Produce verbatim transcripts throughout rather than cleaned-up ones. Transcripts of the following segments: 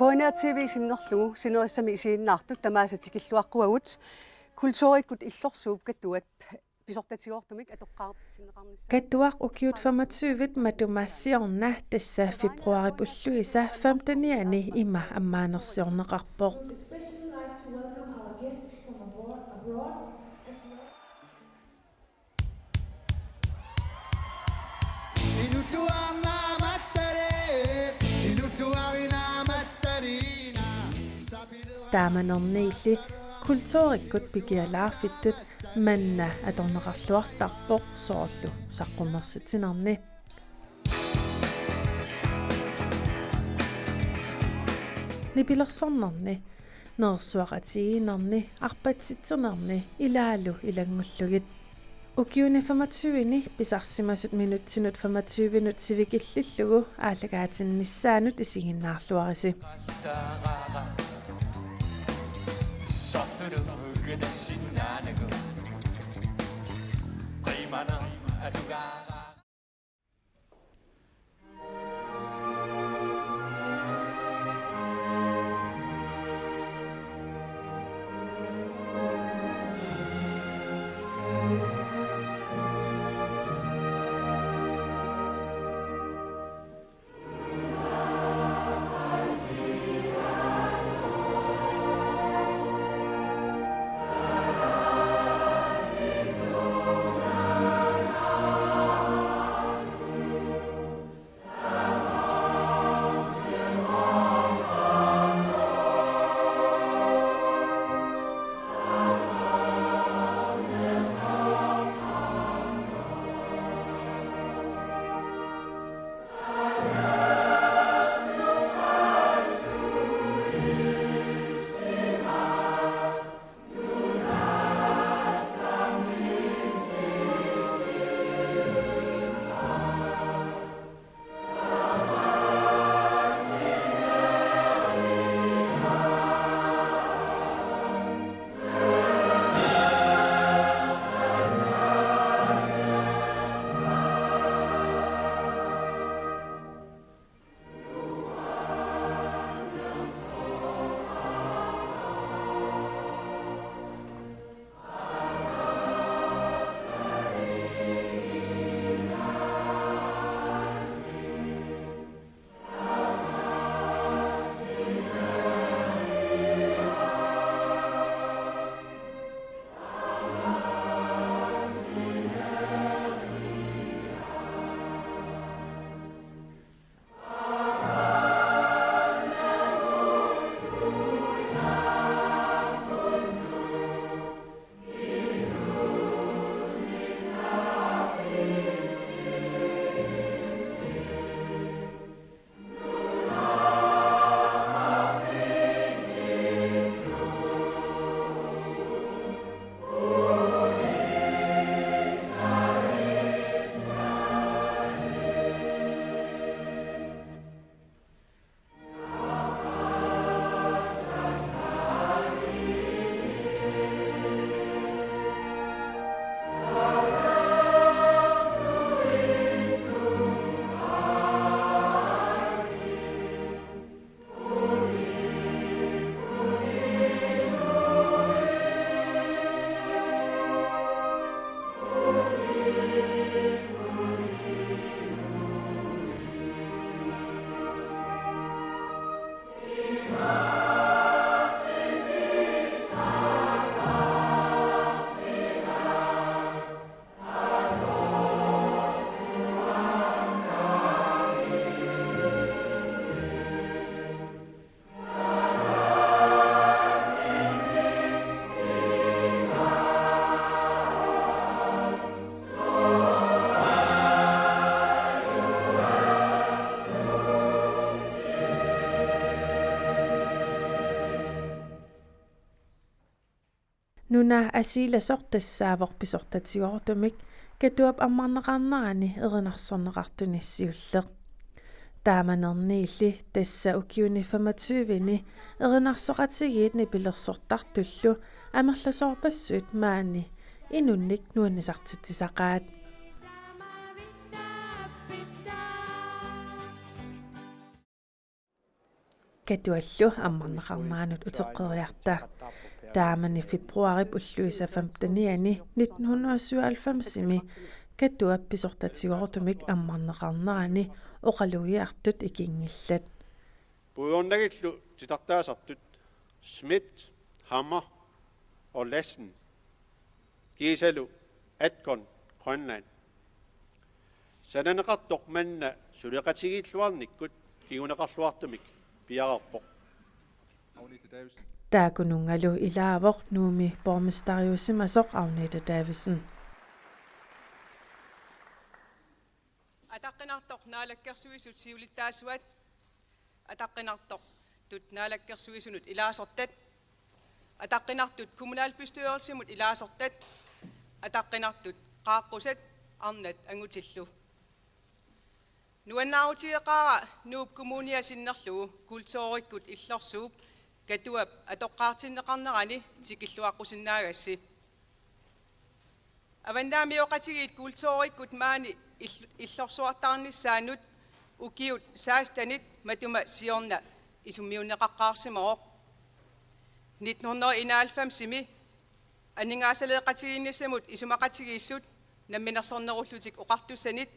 K N R T V sinnerlugu sinerissami isiginnaartut tamaasa tikilluaqquagut. Kulturikkut illorsuup Katuap pisortatigoortumik atoqqaartinneqarnissaa. Katuaq ukiut femogtyve matuma siorna, tassa februaarip ulluisa femtenianni, ima ammaanersiorneqarpoq. Taamanerniilli kulturikkut pikialaarfittut manna atorneqarluartarpoq soorlu saqqummersitsinerni, nipilersornerni, nerersuaqatigiinnerni, arpatsitsinerni ilaalu ilanngullugit. Ukiuni femogtyveni pisarsimasut minutsinut femogtyvenut sivikillillugu aallakaatinnissaanut isiginnaarluarisi. Nuna asiilasoq tassaavoq pisortatigoortumik Katuap ammarneqarnerani erinarsorneqartuni siulleq. Taamanerniilli tassa ukiuni femogtyve-ni erinarsoqatigiit nipilersortartullu amerlasoorpassuit maani inunnik nuannisartitsisaqaat. Katuallu ammarneqarneranut uteqqeriarta. Taamani februarip ulluisa femtenianni nitten hundrede og syvoghalvfems-imi Katuap pisortatigoortumik ammarneqarnerani oqalugiartut ikinngillat. Puiornagillu titartaasartut Schmidt, Hammer og Lassen kiisalu Atcon Grønland. Sananeqartoq manna suleqatigiilluarnikkut kinguneqarluartumik piareerpoq. Taakkununngalu ilaavoq Nuummi borgmesteriusimasoq Agnete Davidsen. Ataqqinartoq Naalakkersuisut siulittaasuat, ataqqinartortut Naalakkersuisunut ilaasortat, ataqqinartut kommunalbestyrelsimut ilaasortat, ataqqinartut qaaqqusat arnat angutillu. Nuannaarutigeqaara Nuup Kommunia sinnerlugu kulturikkut illorsuup Katuap atoqqaartinneqarnerani tikilluaqqusinnaagassi. Avannaamioqatigiit kulturikkut maani ill-, illorsuartaarnissaannut ukiut sekstenit matuma siorna isummiunneqaqqaarsimavoq. Nitten hundrede og enoghalvfems-imi aningaasaleeqatigiinnissamut isumaqatigiissut Namminersornerullutik Oqartussanit,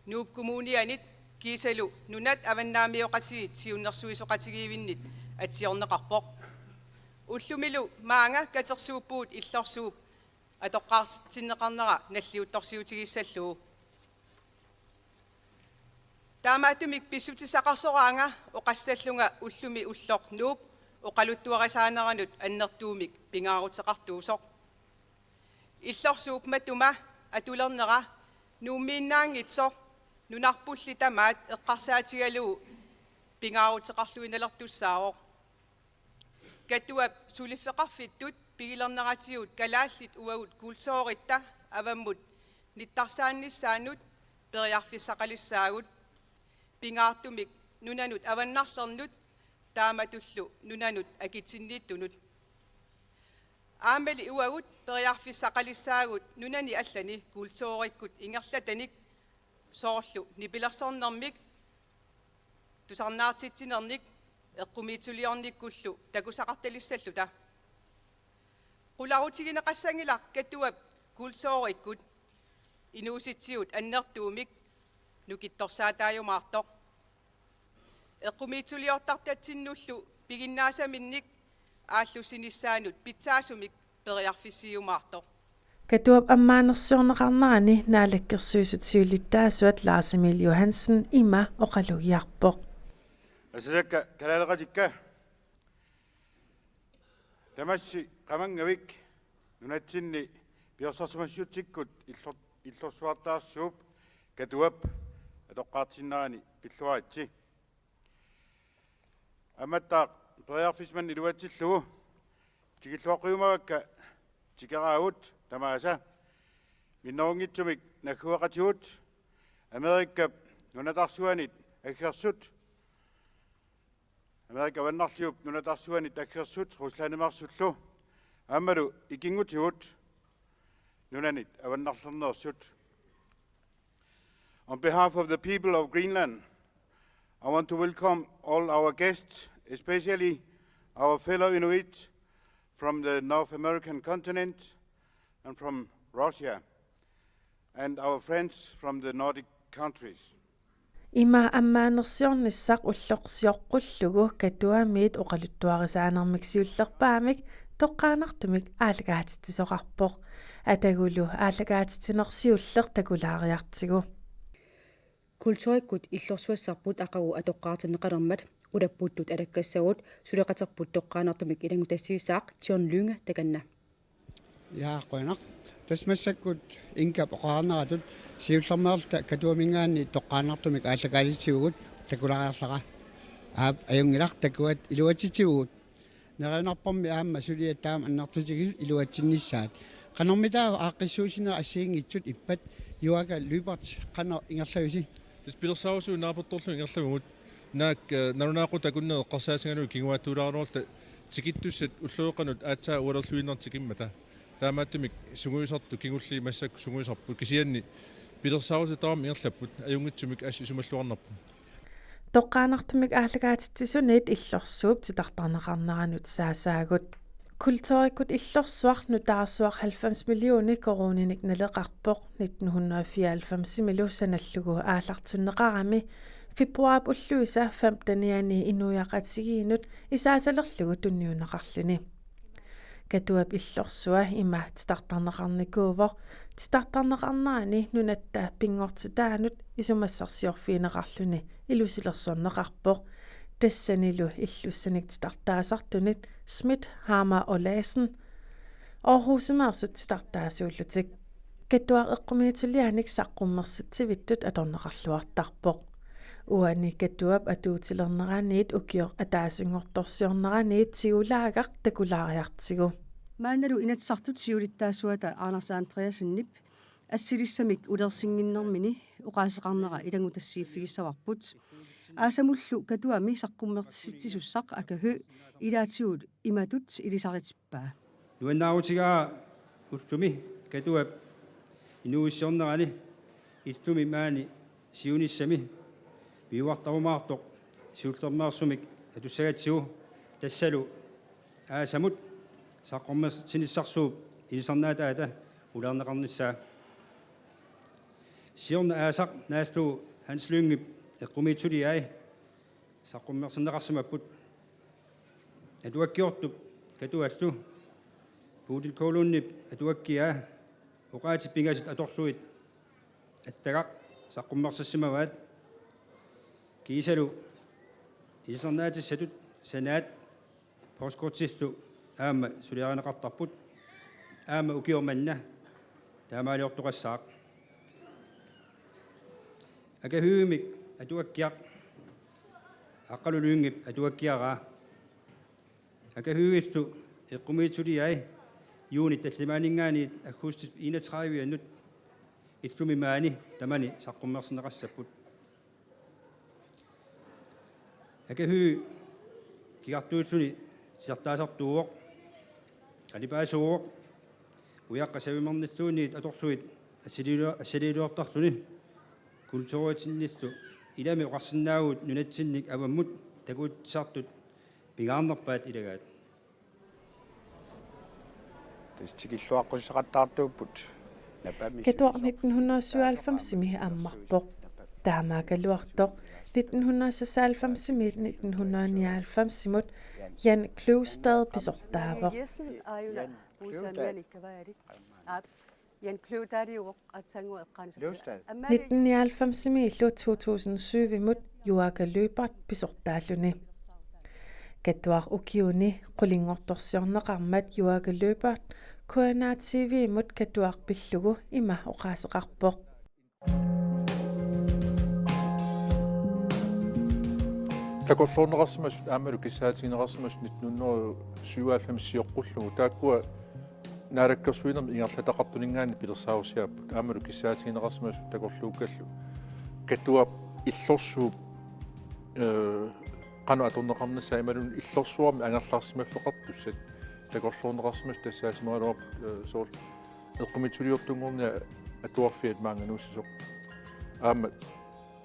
Nuup Kommunianit kiisalu Nunat Avannaamioqatigiit Siunnersuisoqatigiivinnit atsiorneqarpoq. Ullumilu maanga katersuuppugut illorsuup atoqqaartinneqarnera nalliuttorsiutigissallugu. Taamaattumik pissutissaqarsoraanga oqassallunga ullumi ulloq Nuup oqaluttuarisaaneranut annertuumik pingaaruteqartuusoq. Illorsuup matuma atulernera Nuummiinnaanngitsoq nunarpulli tamaat eqqarsaatigalugu pingaaruteqarluinnalertussaavoq. Katuap suliffeqarfittut pigilerneratigut kalaallit uagut kulturitta avammut nittarsaannissaannut periarfissaqalissaagut. Pingaartumik nunanut avannarlernut taamatullu nunanut akitsinniittunut. Aammali uagut periarfissaqalissaagut nunani allani kulturikkut ingerlatanik, soorlu nipilersornermik, tusarnaartitsinernik eqqumiitsuliornikkullu takusaqartalissalluta. Qularutigineqassanngilaq Katuap kulturikkut inuusitsigut annertuumik nukittorsaataajumaartoq. Eqqumiitsuliortartatsinnullu piginnaasaminnik aallussinissaanut pitsaasumik periarfissiiumaartoq. Katuap ammaanersiorneqarnerani Naalakkersuisut siulittaasuat Lars Emil Johansen ima oqalugiarpoq. Asasakka kalaaleqatikka. Tamassi qamanngavik nunatsinni piorsarsimassiutsikkut illor-, illorsuartaarsuup Katuap atoqqaartinnerani pilluaritsi. Ammattaaq periarfissamik iluatsillugu tikilluaqqujumavakka tikeraagut tamaasa minnerunngitsumik naggueqatigut Amerikap nunatarsuanit aggersut, Amerika Avannarliup nunatarsuanit aggersut Ruslandimarsullu aammalu ikinngutigut nunanit avannarlerneersut. On behalf of the people of Greenland, I want to welcome all our guests, especially our fellow Inuit from the North American continent and from Russia, and our friends from the Nordic countries. Ima ammaanersiornissaq ulloq sioqqullugu Katuamiit oqaluttuarisaanermik siullerpaamik toqqaannartumik aallakaatitsisoqarpoq. Atagulu aallakaatitsineq siulleq takulaariartigu. Kulturikkut illorsuassarput aqagu atoqqaartinneqalermat ulapputtut alakkassagut suleqaterput toqqaannartumik ilanngutassiisaaq John Lynge takanna. Ja, qujanaq. Tassa massakkut Inkap oqarneratut siullermeerluta Katuaminngaanniit toqqaannartumik aallakaatitsivugut takulaariarlara. Aap, ajunngilaq, Takuat iluatsitsivugut. Neriunarpormi aamma suliat taama annertutigisut iluatsinnissaat. Qanormitaava aaqqissuussinerit assigiinngitsut ippat? Juaaka Lyberth, qanoq ingerlavisi? Tassa pilersaarusigut naapertorlugit ingerlavugut. Naak, eh, nalunaaqutaq akunneq eqqarsaatigalugu kinguaattuulaaraluarluta tikittussat ulloqeqqanut aatsaat ualerluinnartut tikimmata. Taamaattumik sungiusartut kingulliit massakkut sungiusarput, kisianni pilersaarutit tamarmik ingerlapput, ajunngitsumik assut isumalluarnarpoq. Toqqaannartumik aallakaatitsisunit Illorsuup titartarneqarneranut saasaagut. Kulturikkut Illorsuaq nutaarsuaq halvfems millioner koruuninik naleqarpoq nitten hundrede fireoghalvfemsimilu sanallugu aallartinneqarami februaarip ulluisa femtenianni inuiaqatigiinnut isaasalerlugu tunniunneqarluni. Katuap Illorsua ima titartarneqarnikuuvoq, titartarneqarnerani nunatta pinngortitaanut isumassarsiorfigineqarluni ilusilersorneqarpoq. Tassanilu illussanik titartaasartunit Schmidt, Hamer og Larsen Aarhusimeersut titartaasuullutik. Katuaq eqqumiitsulianik saqqummersitsivittut atorneqarluartarpoq. Uani Katuap atuutilerneraniit ukioq ataasinngortorsiorneraniit tigulaagaq takulaariartigu. Maannalu Inatsisartut siulittaasuata Anders Andreassenip assilissamik ulersinnginnermini oqaaseqarnera ilanngutassiiffigissavarput. Aasamullu Katuami saqqummersitsisussaq Aka Høegh ilaatigut imatut ilisaritippaa. Nuannaarutigaara ullumi Katuap inuuissiornerani illumi maani siunissami piuartarumaartoq siullermeersumik atussagatsigu, tassalu aasamut saqqummersitsinissarsuup ilisarnaataata ulerneqarnissaa. Siorna aasaq naallugu Hans Lyngep eqqumiitsuliai saqqummersinneqarsimapput. Atuakkiortup Katuallu Bodil Kaalundip atuakkiaa oqaatsit pingasut atorlugit attagaq saqqummersissimavaat. Kiisalu ilisarnaatissatut sanaat postkortillu aamma suliarineqartarput. Aamma ukioq manna taamaaliortoqassaaq. Aka Høeghimik atuakkiaq Aqqalu Lyngep atuakkiaraa. Aka Høeghillu eqqumiitsuliai juunip tallimaaninngaanniit aggustip enogtredive-annut illumi maani tamani saqqummersinneqassapput. Aka Høegh kigartuilluni titartaasartuuvoq, qalipaasuuvoq, ujaqqat savimernilluunniit atorlugit assiliilu-, assiliiluartarluni kulturitsinnillu ilami oqarsinnaavugut nunatsinnik avammut takussisartut pingaarnerpaat ilagaat. Tassa tikilluaqqusseqattaartuupput. Napami Katuaq sulisoq. Nitten hundrede syvoghalvfemsimi ammarpoq. Taamaakkaluartoq nitten hundrede seksoghalvfemsimiit nitten hundrede nioghalvfemsimut Jan Kløvstad pisortaavoq. Jessen aajuna Jan puusaamiani Kløvdal. Kavaarik. Aap. Jan Kløvdaliuvoq aatsaannguaq eqqaaneq. Løvstad. Aamma nitten nioghalvfemsimiillu to tusind syvimut Juaaka Lyberth pisortaalluni. Katuaq ukiuni qulinngortorsiorneqarmat Juaaka Lyberth K N R T V-mut Katuaq pillugu ima oqaaseqarpoq. Takorloorneqarsimasut aammalu kissaatigineqarsimasut nitten hundrede syvoghalvfems sioqqullugu taakkua naalakkersuinermi ingerlataqartuninngaanniit pilersaarusiaapput, aammalu kissaatigineqarsimasut takorluukkallu Katuap Illorsuup, ee, qanoq atorneqarnissaa imaluunniit Illorsuarmi angerlarsimaffeqartussat takorloorneqarsimasut tassaasimagaluarput, ee, soorlu eqqumiitsuliortunngorniat atuarfiat maanngaanniissasoq. Aamma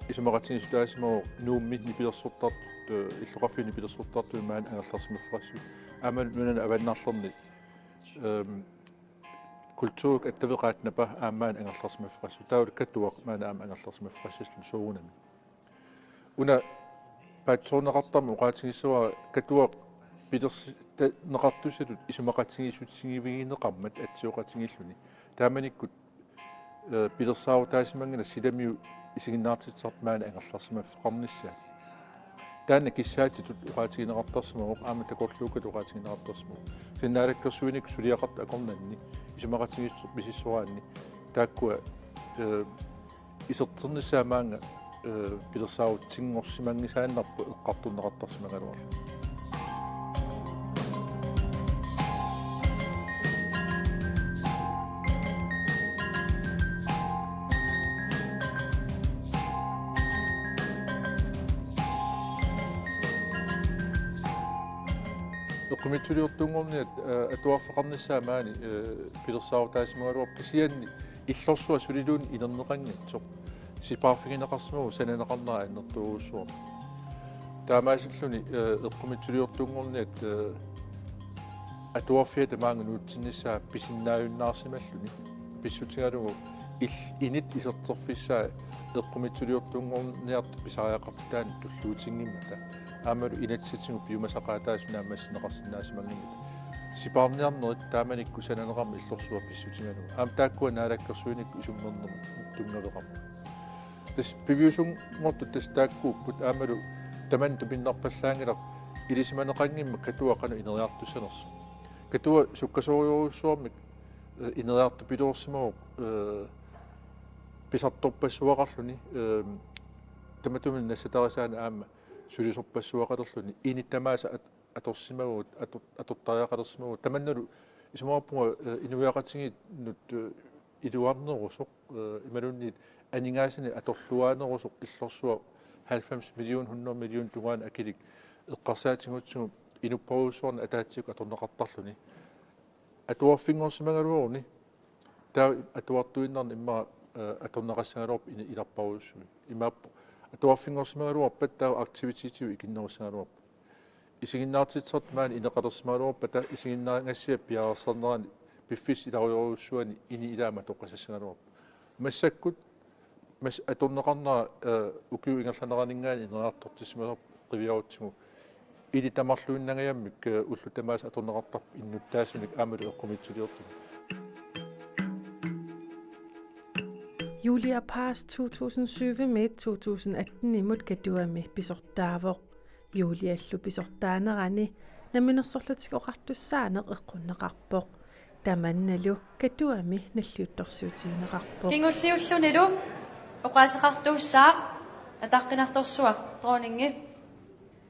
isumaqatigiissutaasimavoq Nuummi nipilersortartut, ee, illoqarfiit nipilersortartut maani angerlarsimaffeqassut. Aamma nunani avannarlerni, ehm, kulturikkut attaveqaat Napa aamma maani angerlarsimaffeqassut. Taavalu Katuaq maani aamma angerlarsimaffeqassalluni soorunami. Una paatsoorneqartarmat oqaatigissavara Katuaq pilersi-, ta-, neqartussatut isumaqatigiissutigivigineqarmat atsioqatigiilluni. Taamanikkut, ee, pilersaarutaasimanngilaq silamiut isiginnaartitsisartut maani angerlarsimaffeqarnissaat. Taanna kissaatitut oqaatigineqartarsimavoq, aamma takorluukkat oqaatigineqartarsimavoq. Kisianni naalakkersuinikkut suliaqartut akornanni, isumaqatigiissut misissoraanni, taakkua, ee, isertinnissaat maanga, ee, pilersaarutinngorsimanngisaannarpoq eqqartorneqartarsimagaluarluni. Eqqumiitsuliortuunngorniat, eh, atuarfeqarnissaa maani, eh, pilersaarutaasimagaluarpoq, kisianni illorsuaq suliluunniit inerneqanngitsoq sipaarfigineqarsimavoq sananeqarnera annertoorujussuarmik. Taamaasilluni, eh, eqqumiitsuliortuunngorniat, eh, atuarfiata maanga nuutsinnissaa pisinnaajunnaarsimalluni. Pissutigalugu il-, init iserterfissaa eqqumiitsuliortuunngorniartut pisariaqartitaannik tulluutinngimmata. Aammalu inatsisitigut piumasaqaataasut naammassineqarsinnaasimanngimmat. Sipaarniarnerit taamanikkut sananeqarmat illorsuaq pissutigalugu. Aamma taakkua naalakkersuinikkut isummernermut tunngaveqarput. Tassa piviusunngortut tassa taakkuupput, aammalu tamanna tupinnarpallaanngilaq ilisimaneqanngimmat Katuaq qanoq ineriartussanersoq. Katuaq sukkasoorujussuarmik, eh, ineriartupiloorsimavoq, eh, pisartorpassuaqarluni, eh, tamatuma nassatarisaanik aamma sulisorpassuaqalerluni, init tamaasa at-, atorsimavugut, ator-, atortariaqalersimavugut. Tamannalu isumaqarpunga, eh, inuiaqatigiinnut, eh, iluarnerusoq, eh, imaluunniit aningaasanik atorluaanerusoq illorsuaq halvfems million, hundrede million tungaanut akilik eqqarsaatigigutsigu inupparujussuarnik ataatsikkut atorneqartarluni. Atuarfinngorsimagaluaruni taava atuartuinnarni immaqa, eh, atorneqassagaluarpoq ina-, ilarparujussuit. Imaappoq atuarfinngorsimagaluarpat taava aktivitetigut ikinnerussagaluarpoq. Isiginnaartitsisartut maani ineqalersimagaluarpata isiginnaagassiap piareersarnerani piffissap ilarujorujussuani init ilaamik atoqqisassagaluarpoq. Massakkut mas-, atorneqarnera, eh, ukiup ingerlaneraninngaanniit ineriartortissimasoq qiviarutsigu. Ilit tamarluinnangajammik, eh, ullut tamaasa atorneqartarput innuttaasunik aammalu eqqumiitsuliortumik. Julia Paas to tusind syv-imiit to tusind atten-imut Katuami pisortaavoq. Juliallu pisortaanerani Namminersorlutik Oqartussaaneq eqqunneqarpoq. Tamannalu Katuami nalliuttorsiutigineqarpoq. Kingulliullunilu oqaaseqartuussaaq ataqqinartorsuaq dronningi.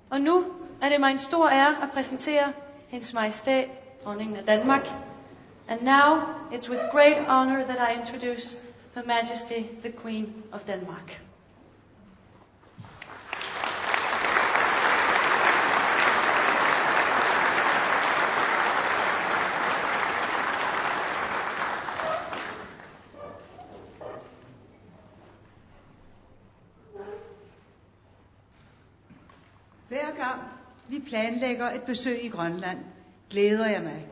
Og nu er det mig en stor ære at præsentere Hendes Majestæt Dronningen af Danmark. And now it's with great honor that I introduce Her Majesty the Queen of Denmark. Hver gang vi planlægger et besøg i Grønland, glæder jeg mig.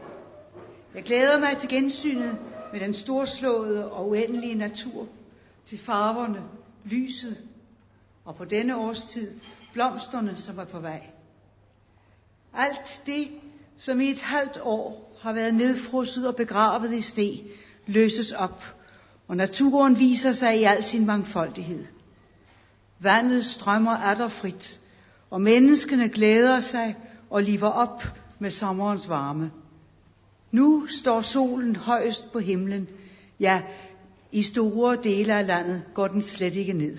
Jeg glæder mig til gensynet med den storslåede og uendelige natur, til farverne, lyset og på denne årstid blomsterne, som er på vej. Alt det, som i et halvt år har været nedfrosset og begravet i sne, løses op, og naturen viser sig i al sin mangfoldighed. Vandet strømmer atter frit, og menneskene glæder sig og liver op med sommerens varme. Nu står solen højest på himlen. Ja, i store dele af landet går den slet ikke ned.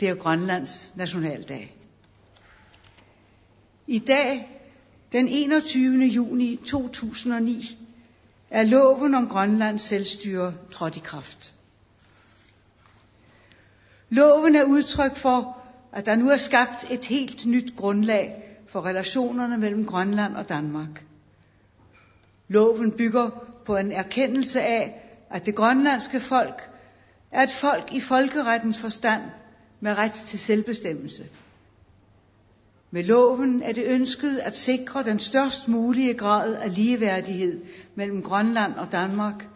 Det er Grønlands nationaldag. I dag, den enogtyvende juni to tusind og ni, er loven om Grønlands selvstyre trådt i kraft. Loven er udtryk for, at der nu er skabt et helt nyt grundlag for relationerne mellem Grønland og Danmark. Loven bygger på en erkendelse af, at det grønlandske folk er et folk i folkerettens forstand med ret til selvbestemmelse. Med loven er det ønsket at sikre den størst mulige grad af ligeværdighed mellem Grønland og Danmark,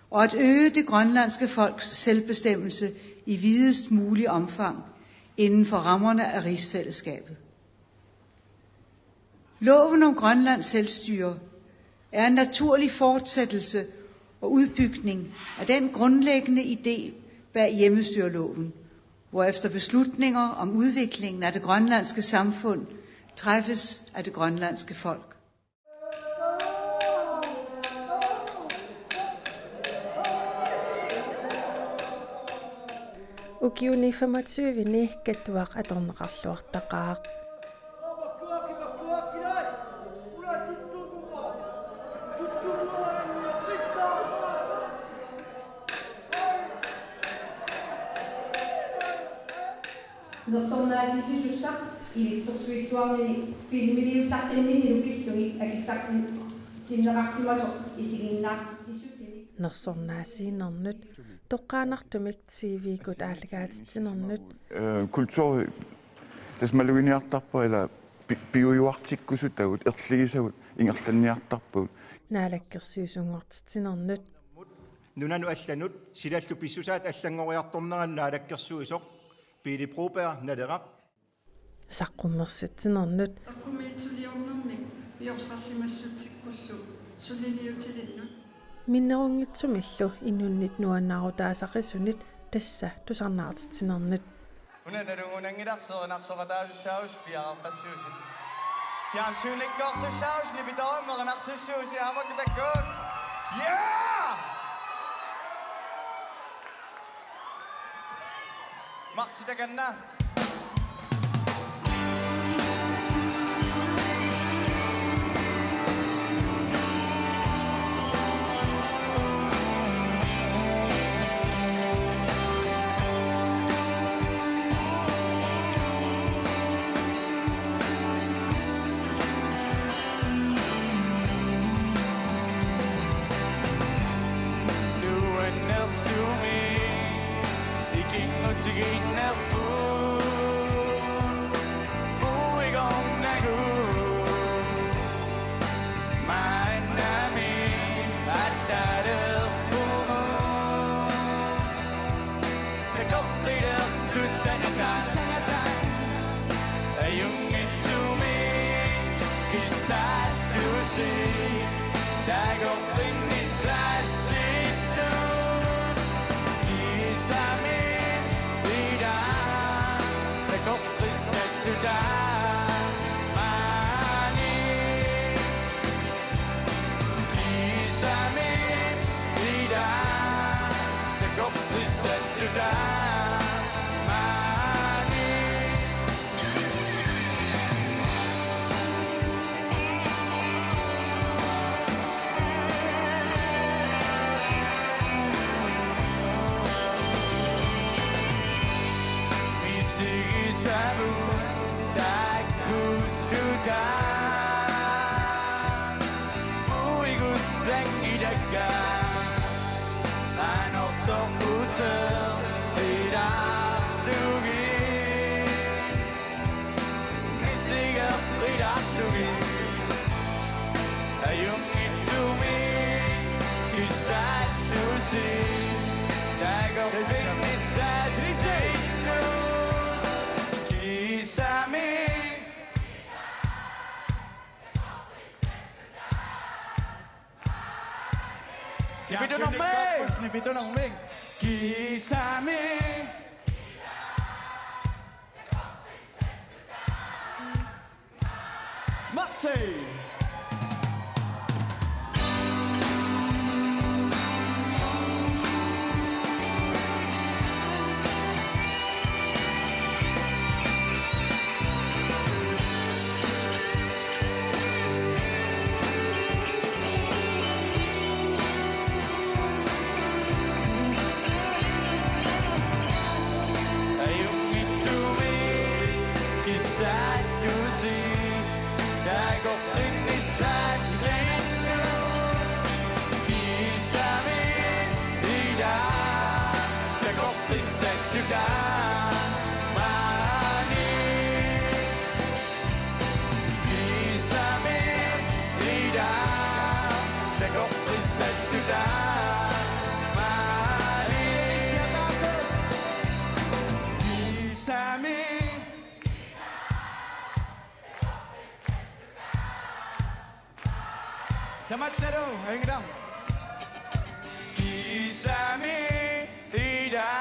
og at øge det grønlandske folks selvbestemmelse i videst mulig omfang inden for rammerne af rigsfællesskabet. Loven om Grønlands selvstyre er en naturlig fortsættelse og udbygning af den grundlæggende idé bag hjemmestyreloven, hvorefter beslutninger om udviklingen af det grønlandske samfund træffes af det grønlandske folk. Ukiuni femogtyve-ni Katuaq atorneqarluartaqaaq. Nersornaatitsisussaq Ilitsersuilluarnini filmiliullaqqinninnilu pillugit akissarsin-, sinneqarsimasoq isiginnaartitsissutinik. Nersornaasiinnernut, toqqaannartumik T V-kkut aallakaatitsinernut. Eh, kultur tassa maluginiartarpara ila pi-, piujuartikkusutagut, erligisagut ingerlanniartarpagut. Naalakkersuisunngortitsinernut. Nunanut allanut silallu pissusaat allanngoriartorneranut naalakkersuisoq Pele Broberg Naleraq. Saqqummersitsinernut. Eqqumiitsuliornermik piorsarsimassutsikkullu suliniutilinnut. Minnerunngitsumillu inunnit nuannaarutaasarisunik tassa tusarnaartitsinernut. Una nalugunanngilaq serinarsoqataasussaavusi piareeqqassuusi. Fjernsynikkoortussaavusi nipitoorummi erinarsussuusi aamma kipakkuut. Yeah! Martsi takanna. Nuannersumik ikinngutigiinnerput puigornagu maannami attalerpugut. Takoqqilertussanata, sanata, ajunngitsumik kisaallusi, takoqqinnissatsinnut, kisami ila, takoqqissattuta, maani. Kisami ila, takoqqissattuta, maani. Misigisavut taakkuulluta. Puigussanngilakka, anortorputer qilaarlugit, misigeq qilaarlugit, ajunngitsumik kisaallusi, takoqqinnissatsinnut, kisami. Nipitunermik! Nipitunermik! Kisami! Matti! Ajunngitsumik kisaallusi, takoqqinnissatsinnut, kisami ila, takoqqissattuta, maani. Kisami ila, takoqqissattuta, maani. Kisami. Tamattalu, ajunngilaq. Kisami ila,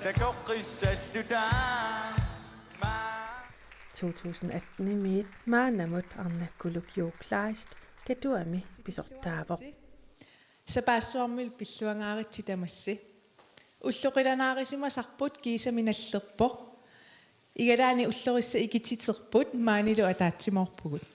takoqqissattuta. To tusind atten-imiit maannamut Arnakkuluk Jo Kleist Katuami pisortaavoq. Sapaassuarmilu pilluangaaritsi tamassi. Ullut qilanaarisimasarput kiisami nallerpoq. Igalaani ullorissat ikititerput maanilu ataatsimoorpugut.